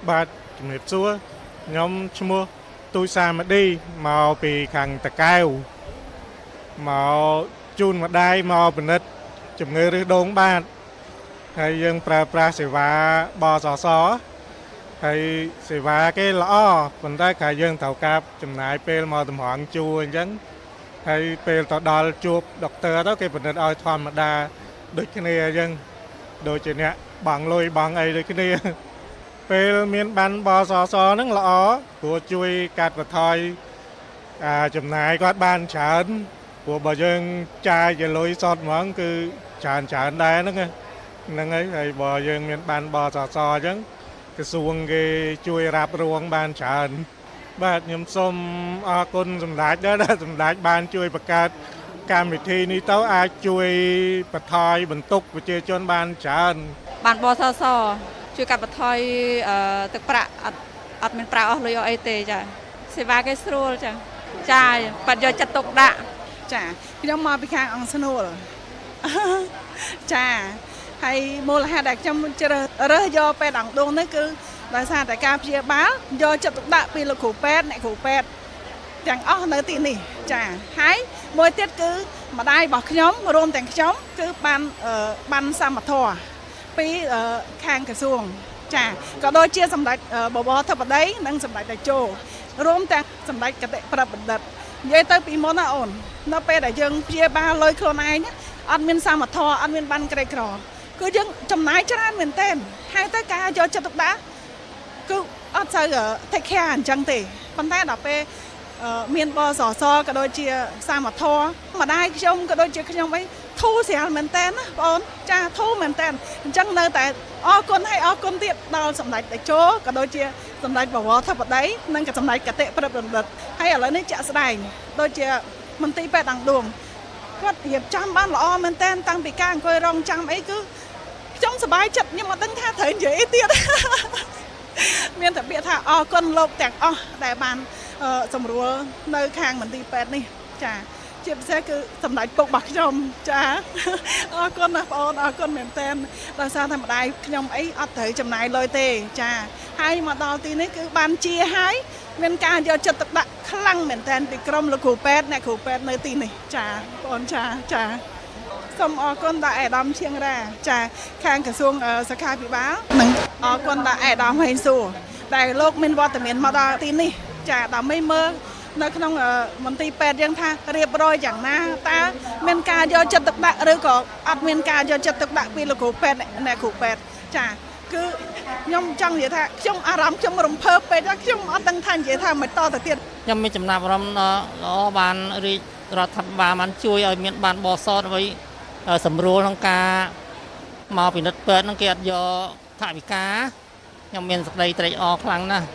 បាទជំរាបសួរខ្ញុំឈ្មោះទូចសាមឌីមកពីខាងតកែវមកជូនម្ដាយមកពិនិត្យជំងឺឫសដូងបាតហើយយើងប្រើប្រាស់សេវាបសសហើយសេវាគេល្អប៉ុន្តែក្រែយើងត្រូវការចំណាយពេលមកតម្រង់ជួរអញ្ចឹងហើយពេលទៅដល់ជួបដុកទ័រទៅគេពិនិត្យឲ្យធម្មតាដូចគ្នាអញ្ចឹងដូចជាអ្នកបង់លុយបង់អីដូចគ្នាពេលមានបានបសសហ្នឹងល្អព្រោះជួយកាត់បន្ថយចំណាយគាត់បានច្រើនព្រោះបើយើងចាយជាលុយសុទ្ធហ្មងគឺច្រើនច្រើនដែរហ្នឹងហ្នឹងហើយហើយបើយើងមានបានបសសអញ្ចឹងក្រសួងគេជួយរ៉ាប់រងបានច្រើនបាទខ្ញុំសូមអរគុណសម្ដេចដែរដែលសម្ដេចបានជួយបង្កើតកម្មវិធីនេះទៅអាចជួយបន្ថយបន្ទុកប្រជាជនបានច្រើនបានបសសជួយកាត់បន្ថយទឹកប្រាក់អត់មានប្រាក់អស់លុយអស់អីទេចាសេវាគេស្រួលចាចាបាត់យកចិត្តទុកដាក់ចាខ្ញុំមកពីខាងអង្គស្នួលចាហើយមូលហេតុដែលខ្ញុំជ្រើសរើសយកពេទ្យអង្គឌួងនេះគឺដោយសារតែការព្យាបាលយកចិត្តទុកដាក់ពីលោកគ្រូពេទ្យអ្នកគ្រូពេទ្យទាំងអស់នៅទីនេះចាហើយមួយទៀតគឺម្ដាយរបស់ខ្ញុំរួមទាំងខ្ញុំគឺបានសមធម៌ពីខាងក្រសួងចាក៏ដូចជាសម្ដេចបវរធិបតីនិងសម្ដេចតេជោរួមទាំងសម្ដេចគតិប្របបណ្ឌិតនិយាយទៅពីមុនណាអូននៅពេលដែលយើងព្យាបាលលុយខ្លួនឯងអត់មានសមធម៌អត់មានបានក្រីក្រគឺយើងចំណាយច្រើនមែនទែនហើយទៅការយកចិត្តទុកដាក់គឺអត់សូវ take care អញ្ចឹងទេប៉ុន្តែដល់ពេលមានបសសក៏ដូចជាសមធម៌ម្ដាយខ្ញុំក៏ដូចជាខ្ញុំអីធូរស្រាលមែនតើណាបងអូនចាធូរមែនតើអញ្ចឹងនៅតែអរគុណហើយអរគុណទៀតដល់សម្ដេចតេជោក៏ដូចជាសម្ដេចបវរធិបតីនិងក៏សម្ដេចគតិប្របបណ្ឌិតហើយឥឡូវនេះជាក់ស្ដែងដូចជាមន្ទីរពេទ្យអង្គឌួងគាត់រៀបចំបានល្អមែនតើតាំងពីការអង្គុយរងចាំអីគឺខ្ញុំសប្បាយចិត្តខ្ញុំអត់ដឹងថាត្រូវនិយាយអីទៀតមានតែពាក្យថាអរគុណលោកទាំងអស់ដែលបានសម្រួលនៅខាងមន្ទីរពេទ្យនេះចាជាពិសេសគឺសម្ដេចពុករបស់ខ្ញុំចាអរគុណណាស់បងអូនអរគុណមែនទែនដោយសារតែម្ដាយខ្ញុំអីអត់ត្រូវចំណាយលុយទេចាហើយមកដល់ទីនេះគឺបានជាហើយមានការយកចិត្តទុកដាក់ខ្លាំងមែនទែនពីក្រុមលោកគ្រូពេទ្យអ្នកគ្រូពេទ្យនៅទីនេះចាបងអូនចាចាសូមអរគុណដល់ឯកឧត្តមឈៀងរ៉ាចាខាងក្រសួងសុខាភិបាលនិងអរគុណដល់ឯកឧត្តមហេងសួរដែលលោកមានវត្តមានមកដល់ទីនេះចាដើម្បីមើលនៅក្នុងមន្ទីរពេទ្យយើងថារៀបរយយ៉ាងណាតើមានការយកចិត្តទុកដាក់ឬក៏អត់មានការយកចិត្តទុកដាក់ពីលោកគ្រូពេទ្យអ្នកគ្រូពេទ្យចាគឺខ្ញុំចង់និយាយថាខ្ញុំអារម្មណ៍ខ្ញុំរំភើបពេកខ្ញុំអត់ដឹងថានិយាយថាមិនតទៅទៀតខ្ញុំមានចំណាប់អារម្មណ៍ល្អបានរាជរដ្ឋាភិបាលបានជួយឲ្យមានបានបសដើម្បីសម្រួលក្នុងការមកពិនិត្យពេទ្យហ្នឹងគេអត់យកថវិកាខ្ញុំមានសេចក្តីត្រេកអរខ្លាំងណាស់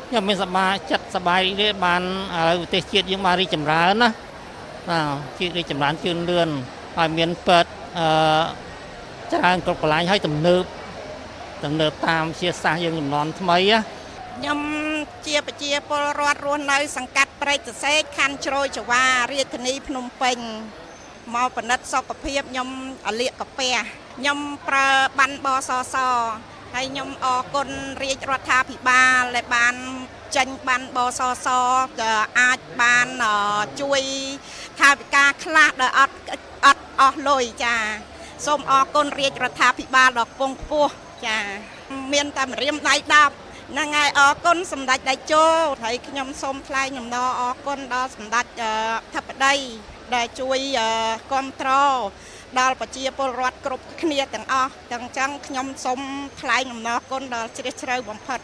ខ្ញុំមានសប្បាយចិត្តសប្បាយរីករាយបានឥឡូវប្រទេសជាតិយើងបានរីកចម្រើនណាបាទជាតិរីកចម្រើនជឿនលឿនហើយមានពេទ្យច្រើនគ្រប់កន្លែងហើយទំនើបតាមជាសាសយើងចំនួនថ្មីណាខ្ញុំជាប្រជាពលរដ្ឋរស់នៅសង្កាត់ព្រែកសសេកខណ្ឌជ្រោយចង្វារាជធានីភ្នំពេញមកពិនិត្យសុខភាពខ្ញុំអលៀកកាពះខ្ញុំប្រើបានបសសហើយខ្ញុំអរគុណរាជរដ្ឋាភិបាលដែលបានចេញបានបសសអាចបានជួយថវិកាខ្លះដោយអត់អស់លុយចាសូមអរគុណរាជរដ្ឋាភិបាលដ៏ខ្ពង់ខ្ពស់ចាមានតែម្រាមដៃ10ហ្នឹងហើយអរគុណសម្ដេចតេជោហើយខ្ញុំសូមថ្លែងអំណរអរគុណដល់សម្ដេចធិបតីដែលជួយគ្រប់គ្រងដល់ប្រជាពលរដ្ឋគ្រប់គ្នាទាំងអស់ទាំងចឹងខ្ញុំសូមថ្លែងអំណរគុណដល់ជ្រាលជ្រៅបំផុត